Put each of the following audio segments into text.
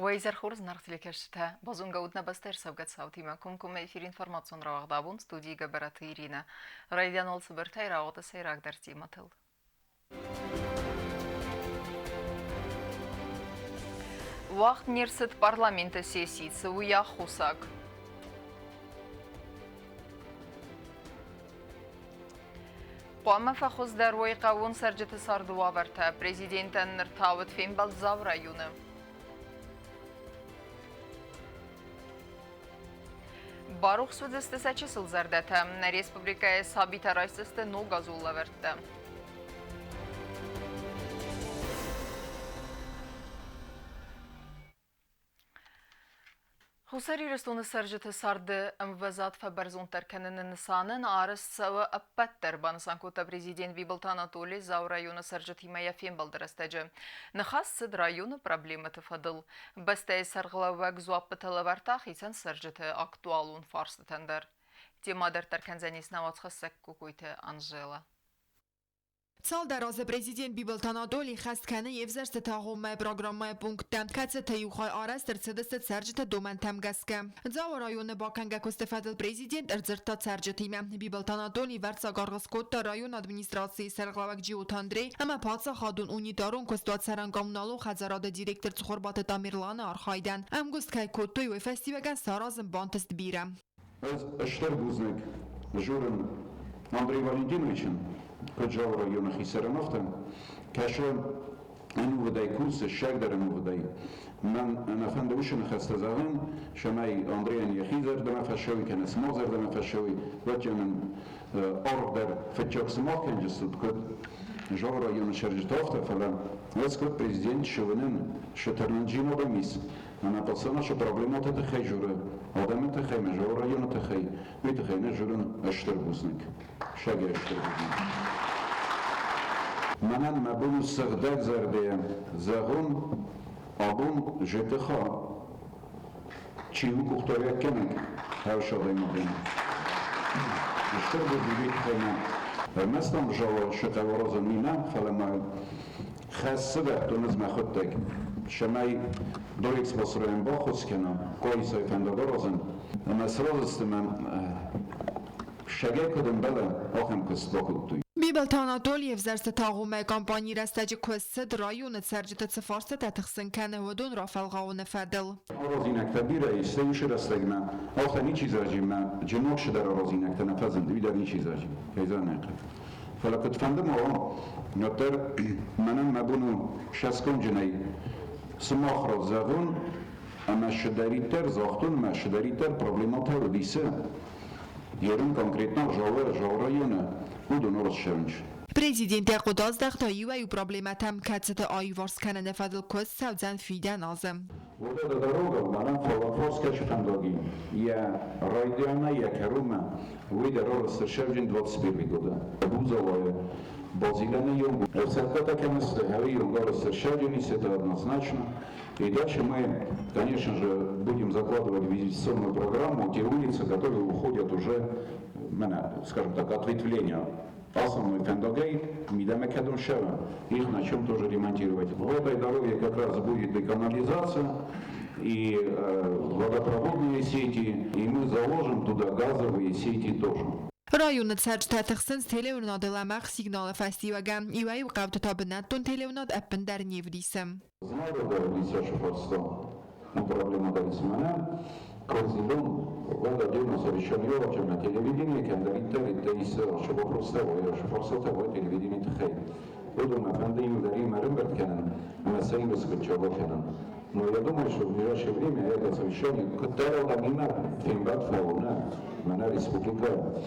Уӕ изӕр хорз, зынаргъ телекӕсджытӕ! Базонгӕ ут нӕ бӕстӕ ӕрцӕугӕ цаутимӕ. Комкоммӕ эфир информацион рауагъд абон студийы Гӕбӕраты Иринӕ. Райдиан уал цыбыртӕй рауагъды сӕйрагдӕр темӕтыл. Уагъд не рцыд парламенты сесси, цы у йӕ аххосаг? Хъуамӕ фӕхуыздӕр уой хъӕууон цӕрджыты царды уавӕртӕ. Президентӕн ныр та уыд фембӕлд Дзауы районы. Барухс уыдзысты сӕ чысыл зӕрдӕтӕ. Нӕ республикӕйы сабитӕ райсдзысты ног азул лӕвӕрттӕ. Хуссар Ирыстоны цӕрджыты царды ӕмвӕзад фӕбӕрзонддӕр кӕныны нысанӕн арӕзт цӕуы ӕппӕт дӕр, банысан кодта президент Бибылты Анатоли Дзауы районы цӕрджытимӕ йӕ фембӕлды рӕстӕджы. Ныхас цыд районы проблемӕты фӕдыл. Бӕстӕйы сӕргълӕууӕг дзуаппытӕ лӕвӕрдта хицӕн цӕрджыты актуалон фарстытӕн дӕр. Темӕ дарддӕр кӕндзӕнис нӕ уацхӕссӕг Кокойты Анжела. Цалдӕр азы президент Бибылты Анатолий хӕст кӕны йе взӕрстыты агъоммӕ программӕйы пункттӕ, кӕцыты иу хай арӕзт ӕрцыдысты цӕрджыты домӕнтӕм гӕсгӕ. Дзауы районы бакӕнгӕ куысты фӕдыл президент ӕрдзырдта цӕрджытимӕ. Бибылты Анатолий вӕрццаг аргъ скодта районы администрацийы сӕргълӕууӕг Джиоты Андрей ӕмӕ паддзахадон унитарон куыстуат цӕрӕн-коммуналон хӕдзарады директор Цхуырбаты Тамерланы архайдӕн. Ӕмгуыст кӕй кодтой, уый фӕстиуӕгӕн саразын бантыст бирӕ. Ӕз стыр бузныг дзурын Андрей Валентиновичӕн, Куыджауы районы хицӕрӕн афтӕ, кӕсы ӕнувыдӕй кусы, ссӕгдӕр ӕнувыдӕй. Мӕн нӕ фӕнды уыцы ныхӕстӕ зӕгъын, цӕмӕй Андрейӕн йӕхи зӕрдӕмӕ фӕцӕуй кӕнӕ сымах зӕрдӕмӕ фӕцӕуй, уӕд мын аргъ дӕр фыццаг сымах кӕнджыстут, куыд Жавы районы цӕрджытӕ афтӕ, фӕлӕ ӕз куыд президент суынын, цы тырнындзинад ӕм ис, Ӕмӕ пацана проблемӕты тыххӕй журы, адӕмы тыххӕй мӕ Жауы районы тыххӕй, уый тыххӕй нӕ журын стыр бузныг. Сӕгӕй стыр бузныг. Мӕнӕн мӕ бон у сыгъдӕг зӕрдӕйӕ зӕгъон, абон ЖКХ чи у къухдариуӕггӕнӕг хӕрз адӕймагӕн. Стыр бузныг уый тыххӕй мӕ. Ӕрмӕст ам Жауы сыхъӕуаразӕн ми нӕ, фӕлӕ ма Хӕссы дӕттон ӕз мӕхуӕдӕг, цӕмӕй Дорэкспостройӕн баххуыс кӕна Къоисай фӕндаг аразын, ӕма сразы сты мӕ сӕгӕй куд ӕмбӕлы, ахӕм куыст бакодтой. Бибылты Анатолий ӕвзӕрстыты агъоммӕ кампанийы рӕстӕджы куы ссыд, районы цӕрджыты цы фарстатӕ тыхсын кӕны, уыдон рафӕлгъауыны фӕдыл. Аразинӕгтӕ бирӕ ис, сӕ уыцы рӕстӕгмӕ афтӕ ничи зӕгъи, мӕ джынок цыдӕр аразинӕгтӕ нӕ фӕзынд, уый дӕр ничи зӕгъи, кӕй зӕгъын ӕй хъӕуы. Фӕлӕ куыдфӕнды ма уа, уӕддӕр мӕнӕн мӕ бон у цӕсгомджынӕй сымах раз зӕгъон, ӕмӕ цыдӕриддӕр загътон ӕмӕ цыдӕриддӕр проблемӕтӕ уыдис, ерын конкретно Жауы районы, уыдон ӕрцӕуынц. Президент йӕ хъуыды аздӕхта иуӕй-иу проблемӕтӕм, кӕцыты аиуварс кӕныны фӕдыл куыст цӕудзӕн фидӕн азы. Вот эта дорога мӕнӕн вопрос кӕсы фӕндаги йӕ райдианӕй йӕ кӕронмӕ Уый дӕр ӕрцӕуджын 21 года. Бузовая базилӕны йонг ӕрцӕттӕ кӕнынц хӕры йонг ӕрцӕуджынис, это однозначно. И дальше мы, конечно же, будем закладывать в инвестиционную программу те улицы, которые уходят уже, скажем так, ответвления основной фӕндагӕй, мидӕмӕ кӕдон шӕвӕ, их начнем тоже ремонтировать. В этой дороге как раз будет и канализация, и водопроводные сети, и мы заложим туда газовые сети тоже. Районы цӕрджытӕ тыхсынц телеуынады лӕмӕгъ сигналы фӕстиуӕгӕн. Иуӕй-иу хъӕуты та бынӕттон телеуынад ӕппындӕр не вдисы. Знагъдӕр дисӕсы фарста проблема дӕр ис мӕнӕн. Козилон, уӕд отдельно совещание на телевидении, кӕмдӕриддӕр ис шы вопростӕ уой, шы фарстатӕ уой телевиденийы тыххӕй. Уыдонмӕ фӕнды иу дӕр иумӕ ӕрӕмбырд кӕнын ӕмӕ сӕ иу скъуыддзаг кӕнын. Но я думаю, что в ближайшее время это совещание куыддӕр адӕмимӕ фембӕлд фӕуы, мӕнӕ республикӕ,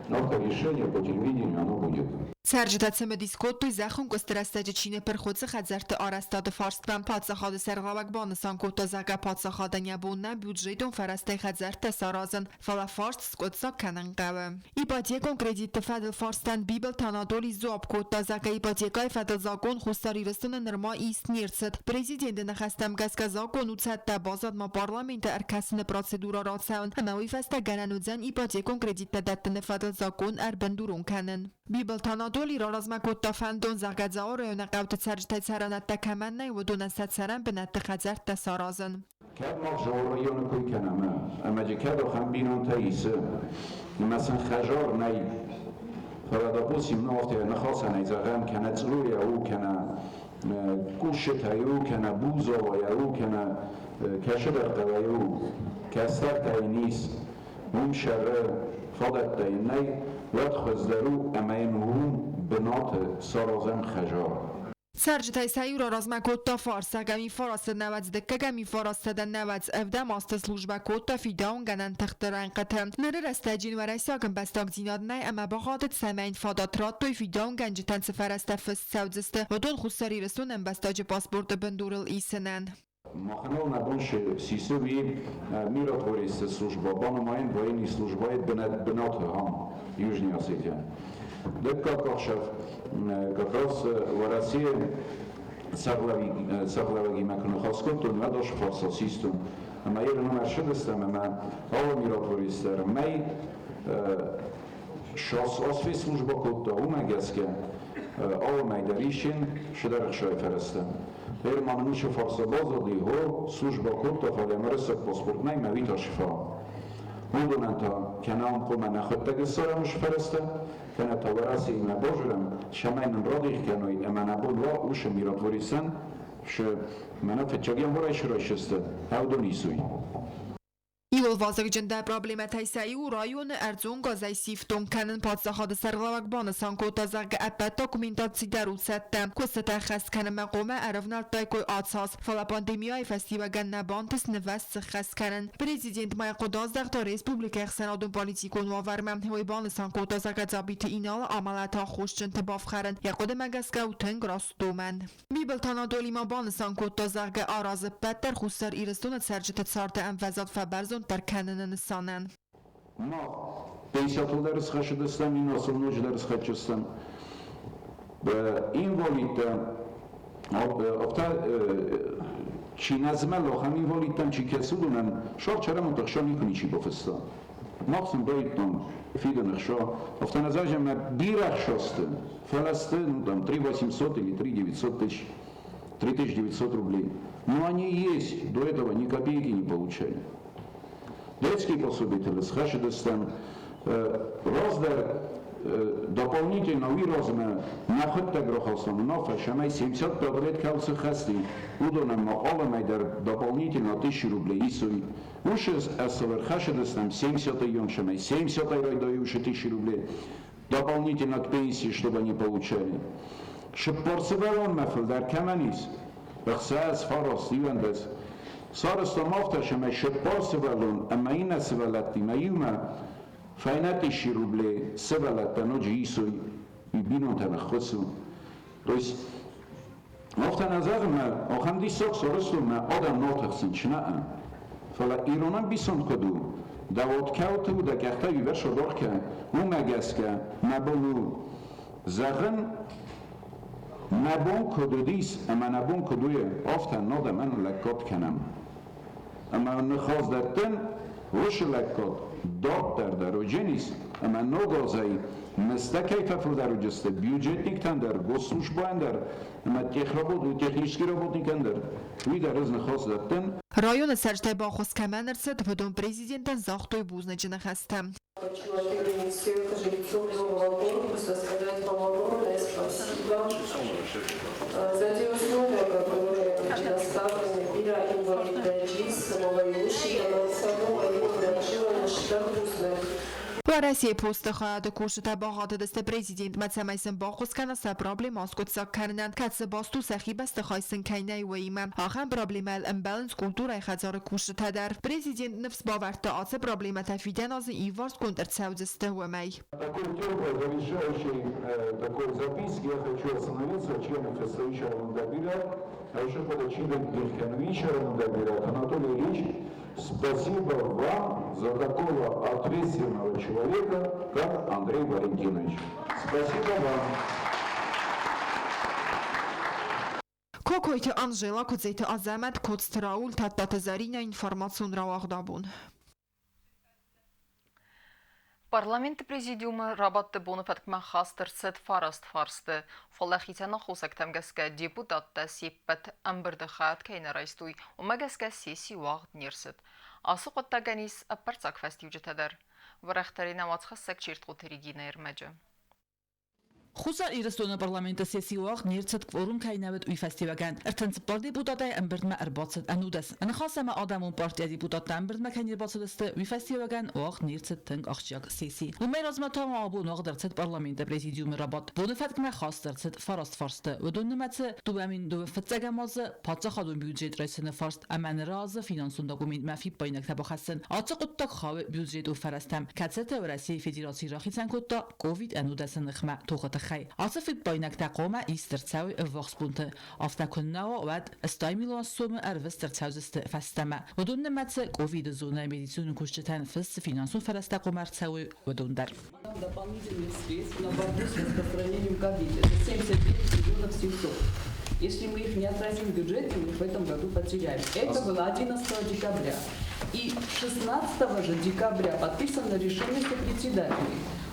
это решение по телевидению оно будет. Цӕрджытӕ цымыдис кодтой зӕххон куысты рӕстӕджы чи ныппырх, уыцы хӕдзӕртты арӕзтады фарстмӕ. Паддзахады сӕргълӕууӕг банысан кодта, зӕгъгӕ, паддзахадӕн йӕ бон нӕ бюджетон фӕрӕзтӕй хӕдзӕрттӕ саразын, фӕлӕ фарст скъуыддзаг кӕнын хъӕуы. Ипотекон кредитты фӕдыл фарстӕн Бибылты Анатолий сдзуапп кодта, зӕгъгӕ, ипотекӕйы фӕдыл закъон Хуссар Ирыстоны нырма ист не рцыд. Президенты ныхӕстӕм гӕсгӕ закъон у цӕттӕ, баззад ма парламенты ӕркӕсыны процедурӕ рацӕуын ӕмӕ уый фӕстӕ гӕнӕн уыдзӕн ипотекон кредиттӕ дӕттыны фӕдыл закъон ӕрбындурон кӕнын. Бибылты Анатолий. Анатолий раразмӕ кодта фӕндон, зӕгъгӕ, Дзауы районы хъӕуты цӕрджытӕй цӕрӕнӕттӕ кӕмӕн нӕй, уыдонӕн сӕ цӕрӕн бынӕтты хӕдзӕрттӕ саразын. Кӕд мах Дзауы районы кой кӕнӕм, ӕмӕ дзы кӕд ахӕм бинонтӕ исы, ӕмӕ сын хӕдзар нӕй, фӕлӕ, допустим, ну афтӕ ныхасӕнӕй зӕгъӕм, кӕнӕ църуйӕ у, кӕнӕ къусджытӕй у, кӕнӕ бузалайӕ у, кӕнӕ кӕцыдӕр хъӕуӕй у, кӕстӕртӕ йын ис, уым сӕры фадӕттӕ йын нӕй, уӕд хуыздӕр у ӕмӕ йын уым бынаты саразӕм хӕдзар. Цӕрджытӕй сӕ иу раразмӕ кодта фарс, ӕгӕми фарасы нӕуӕдз дыккӕгӕми фарас 197 азты службӕ кодта фидауынгӕнӕн тыхты рӕнхъыты. Ныры рӕстӕджы йын уӕрӕсейаг ӕмбӕстагдзинад нӕй ӕмӕ бахатыд, цӕмӕй йын фадат радтой, фидауынгӕнджытӕн цы фӕрӕзтӕ фыст цӕудзысты, уыдон Хуссар Ирыстоны ӕмбӕстаджы паспорты бындурыл исынӕн. Махӕн нӕ бон сисы уи миротворецты служба, банымайын военный службайы бынаты ам, Южный Осетия. Дыккаг ӕхсӕв как раз Уӕрӕсейы сӕргълӕууӕгимӕ куы ныхас кодтон, уӕд ӕз фарса систон. Ӕмӕ ерын ӕрцыдыстӕм ӕмӕ алы миротворец дӕр мӕй Осве служба кодта, уымӕ гӕсгӕ алы мӕй дӕр исин цыдӕр ӕхсай фӕрӕзтӕ. Гъер ма нын уыцы фарса баззади, хо, служба кодта, фӕлӕ мӕ рӕсӕг паспорт нӕй, мӕ уый та сфа. Уыдонӕн та кӕнӕ ам хъуамӕ нӕхуӕдтӕг ссарӕм уыцы фӕрӕзтӕ, кӕнӕ та Уӕрӕсеимӕ базурӕм, цӕмӕй нын радих кӕной ӕмӕ нӕ бон уа уыцы миротворецӕн шы мӕнӕ фыццаг январӕй шы райсысты, ӕвдон исуй. Иуыл вазыгджындӕр проблемӕтӕй сӕ иу у районы ӕрдзон газӕй сифтонг кӕнын. Паддзахады сӕргълӕууӕг банысан кодта, зӕгъгӕ, ӕппӕт документаци дӕр у цӕттӕ. Куыстытӕ ӕххӕст кӕнынмӕ хъуамӕ ӕрӕвнӕлдтаиккой ацаз, фӕлӕ пандемияйы фӕстиуӕгӕн нӕ бантыст нывӕзт сыххӕст кӕнын. Президент ма йӕ хъуыды аздӕхта республикӕйы ӕхсӕнадон-политикон уавӕрмӕ. Уый банысан кодта, зӕгъгӕ, Дзабиты Иналы амӕлӕты аххосджынты бафхӕрын йӕ хъуыдымӕ гӕсгӕ у тынг раст домӕн. Бибылты Анатоли ма банысан кодта, зӕгъгӕ, аразы ӕппӕт дӕр Хуссар Ирыстоны цӕрджыты царды ӕмвӕзад фӕбӕрзонддӕр кӕныны нысанӕн. Мах пенсиятыл дӕр схӕссыдыстӕм, иннӕсыл ноджы дӕр схӕцджыстӕм. Инвалидтӕ, афтӕ чи нӕ змӕлы, ахӕм инвалидтӕм чи кӕсы, уыдонӕн сӕрчӕрӕмонты хсӕн никуы ничи бафыста. Мах сын баидтам фидыны хса. Афтӕ нӕ зӕгъӕм, бирӕ хса сты, фӕлӕ сты, ну там, 3 800 или 3 900 тысяч, 3900 рублей. Но они есть, до этого ни копейки не получали. Детские пособия схӕссыдыстӕм раздӕр дополнительно уый размӕ нӕхуыдтӕг рахастам уынаффӕ, цӕмӕй 75 лет кӕуыл сыххӕсти, уыдонӕн ма алӕмӕй дӕр дополнительно 1000 рублей исой. Уышы ӕсылыр хӕссыдыстӕм 70 ёншӕмӕй 70 райдайы уышы 1000 рублей дополнительно к пенсии, чтобы они получали. Шыппор сывӕллонмӕ фылдӕр кӕмӕн ис? Ӕхсӕз, фараст, иуӕндӕс. Сарӕзтам афтӕ, цӕмӕй шыппор сывӕллон ӕмӕ иннӕ сывӕллӕттимӕ иумӕ фӕйнӕ тысячи рублей сывӕллӕттӕ ноджы исой, уый бинонтӕн ӕххуыс у. То есть афтӕ нӕ зӕгъын, мӕ ахӕм диссаг сарӕзтон, мӕ адӕм нал тыхсынц, нӕ. Фӕлӕ ирон ӕмбисонд куыд у, дӕ уод кӕуылты у, дӕ къӕхтӕ иувӕрс адаргъ кӕн, уымӕ гӕсгӕ мӕ бон у зӕгъын, нӕ бон куыд уыдис ӕмӕ нӕ бон куыд у, афтӕ адӕмӕн лӕггад кӕнӕм. Ӕмӕ ныхас дӕттын, уыцы лӕггад дарддӕр дӕр уыдзӕнис, ӕмӕ ног азӕй мыздтӕ кӕй фӕфылдӕр уыдзысты бюджетниктӕн дӕр, госслужбӕйӕн дӕр ӕмӕ технический работникӕн дӕр, уый дӕр ӕз ныхас дӕттын. Районы цӕрджытӕ баххуыс кӕмӕн ӕрцыд, уыдон президентӕн загътой бузныджы ныхӕстӕ. Хочу от имени всех жильцов нового корпуса сказать вам огромное спасибо за те условия, которые предоставлены для инвалидов самого Уӕрӕсейы посты хайады кусджытӕ бахатыдысты президентмӕ, цӕмӕй сын баххуыс кӕна сӕ проблемӕ аскъуыддзаг кӕнынӕн, кӕд цы баст у сӕхи бӕстыхай сын кӕй нӕй, уыимӕ. Ахӕм проблемӕйыл ӕмбӕлынц культурӕйы хӕдзары кусджытӕ дӕр. Президент ныфс бавӕрдта, ацы проблемӕтӕ фидӕн азы иуварсгонд ӕрцӕудзысты, уымӕй. Такой теплой, заряжающей такой записки я хочу остановиться, членов а еще Анатолий Ильич, спасибо вам за такого ответственного человека, как Андрей Валентинович. Спасибо вам. Кокойты Анжела, Куыдзеты Азӕмӕт, Коцты Рауль, Тадтаты Зӕринӕ, информацион рауагъдабон. Парламенты президиумы рабадты боны фӕткмӕ хаст ӕрцыд фараст фарсты, фӕлӕ хицӕн аххосӕгтӕм гӕсгӕ депутаттӕ се ппӕт ӕмбырды хайад кӕй нӕ райстой, уымӕ гӕсгӕ сесси уагъд не рцыд. Ацы хъуыддагӕн ис ӕппӕрццаг фӕстиуджытӕ дӕр. Уӕрӕхдӕр ын уацхӕссӕг Чертхъоты Регинӕйы ӕрмӕджы. Хуссар Ирыстоны парламенты сесси уагъд не рцыд, кворум кӕй нӕ уыд, уый фӕстиуӕгӕн. 34 депутатӕй ӕмбырдмӕ ӕрбацыд 19. Ныхас ӕмӕ адӕмон партийӕ депутаттӕ ӕмбырдмӕ кӕй не рбацыдысты, уый фӕстиуӕгӕн уагъд не рцыд тынг ахсджиаг сесси. Уымӕй размӕ та ма абон уагъд ӕрцыд парламенты президиумы рабадт. Боны фӕткмӕ хаст ӕрцыд фараст фарсты. Уыдон нымӕцы 2002 фыццӕгӕм азы паддзахадон бюджет райсыны фарст ӕмӕ ныры азы финансон документмӕ фиппаинӕгтӕ бахӕссын. Ацы хъуыддаг хауы бюджетон фӕрӕзтӕм, кӕцытӕ Уӕрӕсейы Федераци рахицӕн кодта ковид-ӕнудӕсы ныхмӕ тохы тыххӕй. Ацы фиппаинӕгтӕ хъуамӕ ист ӕрцӕуой ӕввахс бонты. Афтӕ куыннӕ уа, уӕд 80 милуан сомы ӕрвыст ӕрцӕудзысты фӕстӕмӕ. Уыдон нымӕцы ковиды зонӕйы медицинон кусджытӕн фыст цы финансон фӕрӕзтӕ хъуамӕ ӕрцӕуой, уыдон дӕр. Дополнительных средств на борьбу с распространением ковида. Это 79 миллионов 700. Если мы их не отразим в бюджете, мы их в этом году потеряем. Это было 11 декабря. И 16 же декабря подписано решение сопредседателей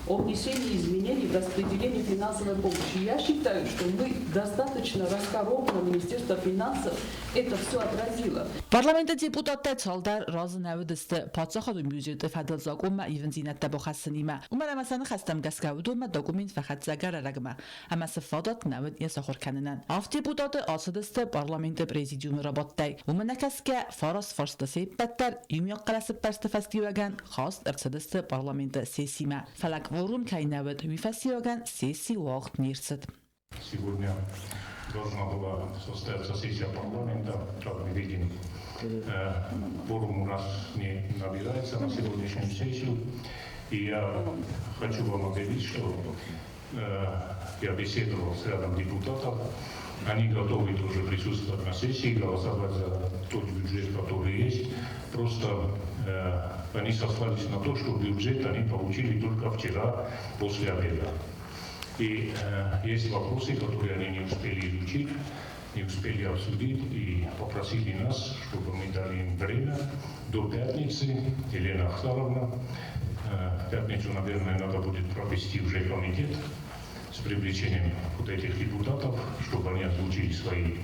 о внесении изменений в распределение финансовой помощи. Я считаю, что мы достаточно расторопно, Министерство финансов это все отразило. Парламенты депутаттӕ цалдӕр разы нӕ уыдысты паддзахадон бюджеты фӕдыл закъонмӕ ивындзинӕдтӕ бахӕссынимӕ. Уымӕн ӕмӕ сӕ ныхӕстӕм гӕсгӕ уыдонмӕ документ фӕхӕццӕ ӕрӕгмӕ ӕмӕ цы фадат нӕ уыд йӕ сахуыр кӕнынӕн. Авд депутаты ацыдысты парламенты президиумы рабадтӕй. Уымӕ нӕ кӕсгӕ, фараст фарсты се ппӕт дӕр иумиаг хъӕлӕсыппӕрсты фӕстиуӕгӕн хаст ӕрцыдысты парламенты сессимӕ. Фӕлӕ кворум кӕй нӕ уыд, уый фӕстиуӕгӕн сесси уагъд не рцыд. Сегодня должна была состояться сессия парламента, как мы видим, кворум у нас не набирается на сегодняшнюю сессию. И я хочу вам объявить, что я беседовал с рядом депутатов. Они готовы тоже присутствовать на сессии, голосовать за тот бюджет, который есть. Просто они сослались на то, что бюджет они получили только вчера после обеда. И есть вопросы, которые они не успели изучить, не успели обсудить и попросили нас, чтобы мы дали им время до пятницы. Елена Ахтаровна, в пятницу, наверное, надо будет провести уже комитет с привлечением вот этих депутатов, чтобы они озвучили свои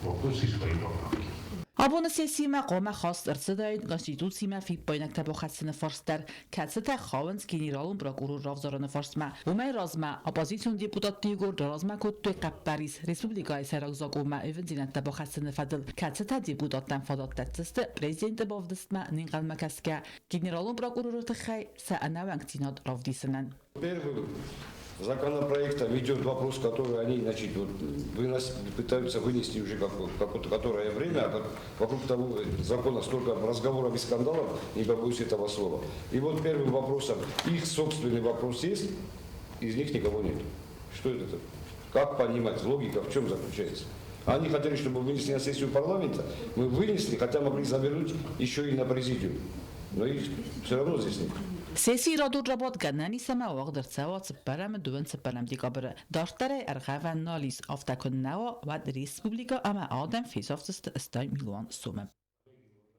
вопросы, свои поправки. Абоны сессимӕ хъуамӕ хаст ӕрцыдаид Конституцимӕ фиппаинӕгтӕ бахӕссыны фарст дӕр, кӕцытӕ хауынц генералон прокурор равзарыны фарстмӕ. Уымӕй размӕ оппозицион депутатты иугонд размӕ кодтой хъӕппӕрис республикӕйы сӕйраг закъонмӕ ивындзинӕдтӕ бахӕссыны фӕдыл, кӕцытӕ депутаттӕн фадат дӕтдзысты президенты бавдыстмӕ не нхъӕлмӕ кӕсгӕ генералон прокуроры тыххӕй сӕ ӕнӕуӕнкдзинад равдисынӕн. Первым законопроектом идет вопрос, который они, значит, вот, пытаются вынести уже какое-то которое время, а вокруг того закона столько разговоров и скандалов, не побоюсь этого слова. И вот первым вопросом, их собственный вопрос есть, из них никого нет. Что это? Как понимать, логика в чем заключается? Они хотели, чтобы вынесли на сессию парламента, мы вынесли, хотя могли завернуть еще и на президиум. Но их все равно здесь нет. Сессийы радон рабадт гӕнӕн ис ӕмӕ уагъд ӕрцӕуа цыппӕрӕмы дыууын цыппӕрӕм декабры. Дарддӕр ӕй ӕргъӕвӕн нал ис, афтӕ куы нӕ уа, уӕд республикӕ ӕмӕ адӕм фесафдзысты 80 милуан сомы.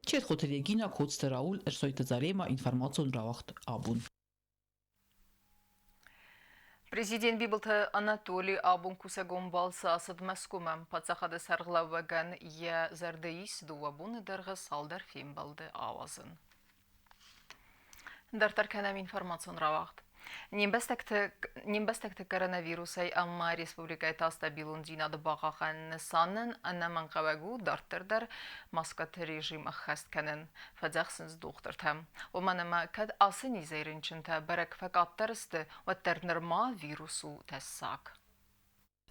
Чертхъоты Регина, Коцты Рауль, Ӕрсойты Зарема, информацион рауагъд абон. Президент Бибылты Анатоли абон кусӕгон балцы ацыд Мӕскуымӕ. Паддзахады сӕргълӕууӕгӕн йӕ зӕрды ис 2 боны дӕргъы цалдӕр фембӕлды ауадзын. Дарддӕр кӕнӕм информацион рауагъд. Не мбӕстӕгты коронавирусӕй ӕмӕ республикӕйы та стабилондзинады бахъахъхъӕныны нысанӕн ӕнӕмӕнгхъӕуӕг у дарддӕр дӕр маскӕты режим ӕххӕст кӕнын, фӕдзӕхсынц дохтыртӕ. Уымӕн ӕмӕ кӕд ацы низӕй рынчынтӕ бӕрӕг фӕкъаддӕр сты, уӕддӕр нырма вирус у тӕссаг.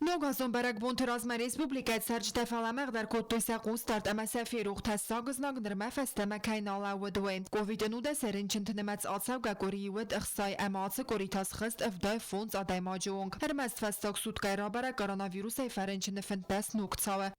Ногазон бӕрӕгбонты размӕ республикӕйы цӕрджытӕ фӕлӕмӕгъдӕр кодтой сӕ хъусдард ӕмӕ сӕ ферох тӕссаг знаг нырмӕ фӕстӕмӕ кӕй нал лӕууыд, уый. Ковид-19 рынчынты нымӕц ацӕугӕ къуырийы уыд 60 ӕмӕ ацы къуыри та схызт 75 адӕймаджы онг. Ӕрмӕст фӕстаг суткӕйы рабӕрӕг коронавирусӕй фӕрынчыны 15 ног цауы.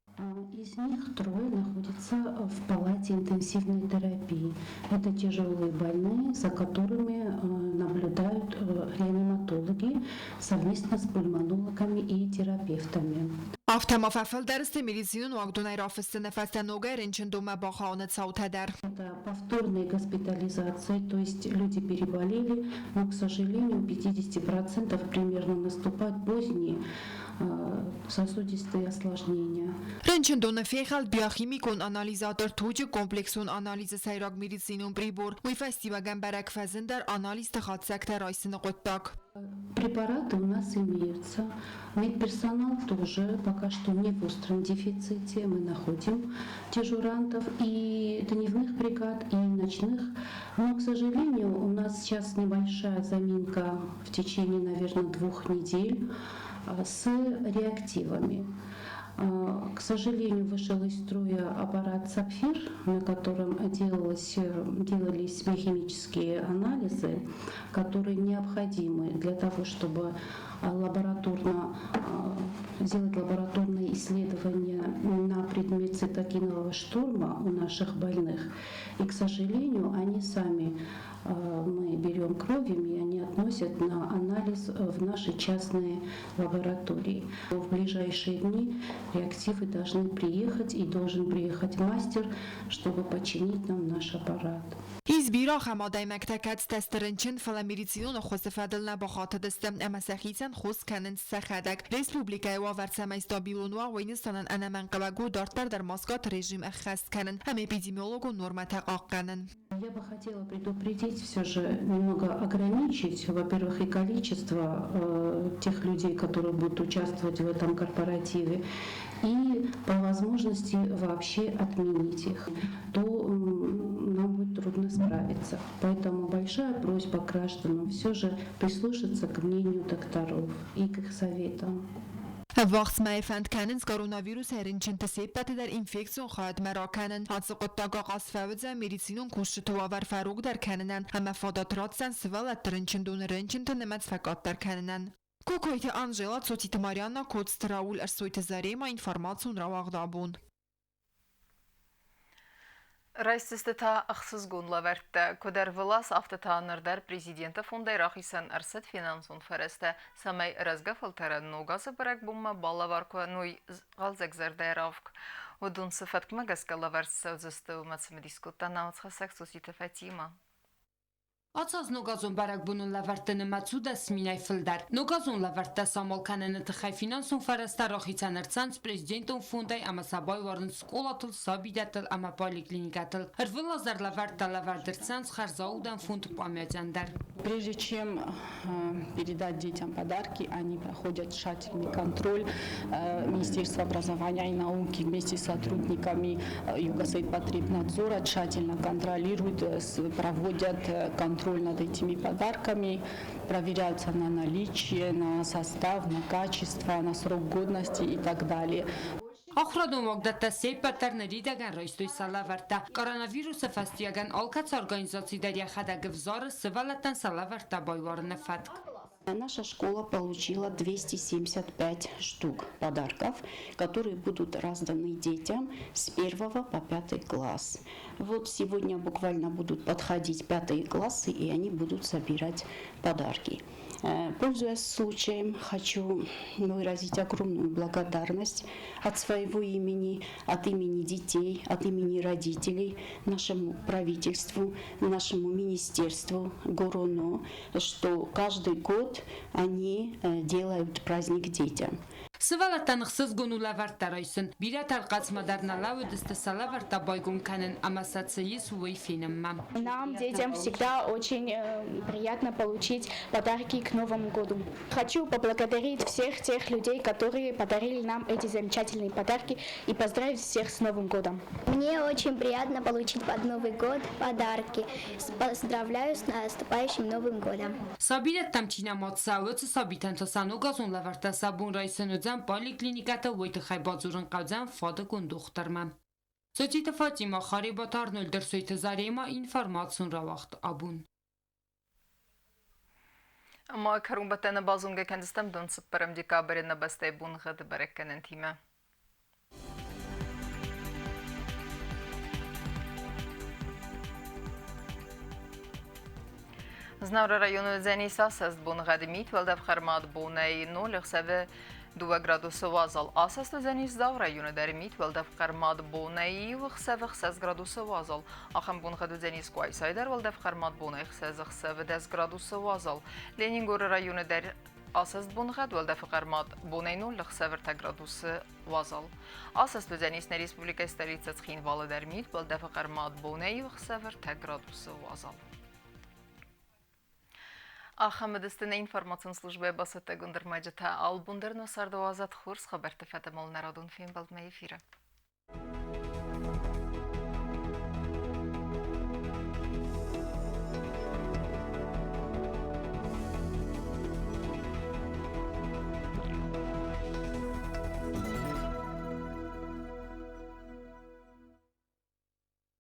Из них трое находятся в палате интенсивной терапии. Это тяжелые больные, за которыми наблюдают. наблюдают реаниматологи совместно с пульмонологами и терапевтами. Афтӕ ма фӕфылдӕр сты медицинон уагдонӕй рафыссыны фӕстӕ ногӕй рынчындонмӕ бахауыны цаутӕ дӕр. Это повторная госпитализация, то есть люди переболели, но, к сожалению, у 50% примерно наступают поздние сосудистые осложнения. Рынчындоны фехӕлд биохимикон анализатор туджы комплексон анализы сӕйраг медицинон прибор. Уый фӕстиуӕгӕн бӕрӕг фӕзындӕр анализты хатдзӕгтӕ райсыны хъуыддаг. Препараты у нас имеются. Медперсонал тоже пока что не в остром дефиците. Мы находим дежурантов и дневных бригад, и ночных. Но, к сожалению, у нас сейчас небольшая заминка в течение, наверное, 2 недель с реактивами. К сожалению, вышел из строя аппарат «Сапфир», на котором делались биохимические анализы, которые необходимы для того, чтобы сделать лабораторное исследование на предмет цитокинового шторма у наших больных. И, к сожалению, они сами, мы берем кровь и они относят на анализ в наши частные лаборатории. В ближайшие дни реактивы должны приехать и должен приехать мастер, чтобы починить нам наш аппарат. Ис бирӕ ахӕм адӕймӕгтӕ, кӕцытӕ сты рынчын, фӕлӕ медицинон ӕххуысы фӕдыл нӕ бахатыдысты ӕмӕ сӕхицӕн хос кӕнынц сӕхӕдӕг. Республикӕйы уавӕр цӕмӕй стабилон уа, уый нысанӕн ӕнӕмӕнгхъӕуӕг у дарддӕр дӕр маскӕты режим ӕххӕст кӕнын ӕмӕ эпидемиологон нормӕтӕ хъахъхъӕнын. Я бы хотела предупредить все же, немного ограничить, во-первых, и количество тех людей, которые будут участвовать в этом корпоративе, и по возможности вообще отменить их, то нам будет трудно справиться. Поэтому большая просьба к гражданам все же прислушаться к мнению докторов и к их советам. Ӕввахс мӕйы фӕнд кӕнынц коронавирусӕй рынчынты се ппӕты дӕр инфекцион хайадмӕ ракӕнын. Ацы хъуыддаг ахъаз фӕуыдзӕн медицинон кусджыты уавӕр фӕрогдӕр кӕнынӕн ӕмӕ фадат ратдзӕн сывӕллӕтты рынчындоны рынчынты нымӕц фӕкъаддӕр кӕнынӕн. Кокойты Анжела, Цоциты Марианна, Коцты Рауль, Ӕрсойты Зарема, информацион рауагъд абон. Райсдзысты та ӕхсызгон лӕвӕрттӕ. Куыд ӕрвылаз, афтӕ та ныр дӕр президенты фондӕй рахицӕн ӕрцыд финансон фӕрӕзтӕ, цӕмӕй рӕзгӕ фӕлтӕрӕн ног азы бӕрӕгбонмӕ балӕвар кӕной хъӕлдзӕгзӕрдӕ равг. Уыдон цы фӕткмӕ гӕсгӕ лӕвӕрд цӕудзысты, уымӕ цымыдис кодта нӕ уацхӕссӕг Цоциты Фатимӕ. Ацы аз ногазон бӕрӕгбонон лӕвӕртты нымӕц у 10 000-ӕй фылдӕр. Ногазон лӕвӕрттӕ самал кӕныны тыххӕй финансон фӕрӕзтӕ рахицӕн ӕрцӕуынц президентон фондӕй ӕмӕ сӕ байуарынц скъолатыл, сабидӕттыл ӕмӕ поликлиникӕтыл. Ӕрвылаз дӕр лӕвӕрттӕ лӕвӕрд ӕрцӕуынц хӕрзаудӕн фонд Память-ӕн дӕр. Прежде чем передать детям подарки, они проходят тщательный контроль Министерства образования и науки вместе с сотрудниками Югосетпотребнадзора тщательно контролируют, проводят контроль над этими подарками, проверяются на наличие, на состав, на качество, на срок годности и так далее. Ахуырадон уагдӕттӕ се ппӕт дӕр ныридӕгӕн райстой сӕ лӕвӕрттӕ. Коронавирусы фӕстиуӕгӕн алкӕцы организаци дӕр йӕхӕдӕг ӕвзары сывӕллӕттӕн сӕ лӕвӕрттӕ байуарыны фӕтк. Наша школа получила 275 штук подарков, которые будут разданы детям с 1 по 5 класс. Вот сегодня буквально будут подходить пятые классы, и они будут собирать подарки. Пользуясь случаем, хочу выразить огромную благодарность от своего имени, от имени детей, от имени родителей нашему правительству, нашему министерству ГороНО, что каждый год они делают праздник детям. Сывӕллӕттӕн ӕхсызгон у лӕвӕрттӕ райсын. Бирӕтӕ ӕрхъӕцмӕ дӕр нӕ лӕууыдысты сӕ лӕвӕрттӕ байгом кӕнын ӕмӕ сӕ цы ис, уый фенынмӕ. Нам, детям, всегда очень приятно получить подарки к Новому году. Хочу поблагодарить всех тех людей, которые подарили нам эти замечательные подарки, и поздравить всех с Новым годом. Мне очень приятно получить под Новый год подарки. Поздравляю с наступающим Новым годом. Сабидӕттӕм чи нӕма цӕуы, уыцы сабитӕн та сӕ ногазон лӕвӕрттӕ сӕ бон райсын уыдзӕн поликлиникӕты, уый тыххӕй бадзурын хъӕудзӕн фадыгон дохтырмӕ. Цоциты Фатима, Харебаты Арнольд, Ӕрсойты Зарема, информацион рауагъд абон. Ӕмӕ кӕронбӕттӕны базонгӕ кӕндзыстӕм дон 4 декабры нӕ бӕстӕйы боныгъӕды бӕрӕггӕнӕнтимӕ. Знауыры районы уыдзӕнис асӕст боныгъӕды мит, уӕлдӕф хъӕрмад бонӕй 0, ӕхсӕвы 2 градусы уазал. Асӕст уыдзӕнис Дзауы районы дӕр мит, уӕлдӕф хъӕрмад бонӕй 1, ӕхсӕвы 6 градусы уазал. Ахӕм боныгъӕд уыдзӕнис Къуайсайы дӕр, уӕлдӕф хъӕрмад бонӕй 6, ӕхсӕвы 10 градусы уазал. Ленингоры районы дӕр асӕст боныгъӕд, уӕлдӕфы хъӕрмад бонӕй 0, ӕхсӕвы 3 градусы уазал. Асӕст уыдзӕнис нӕ республикӕйы столицӕ Цхинвалы дӕр мит, уӕлдӕфы хъӕрмад бонӕй 1, ӕхсӕвы 3 градусы уазал. Ахӕм уыдысты нӕ информацион службӕйы бацӕттӕгонд ӕрмӕджытӕ. Албон дӕр нӕ царды уадзӕд хорз хабӕртты фӕдыл народон фембӕлдмӕ эфиры.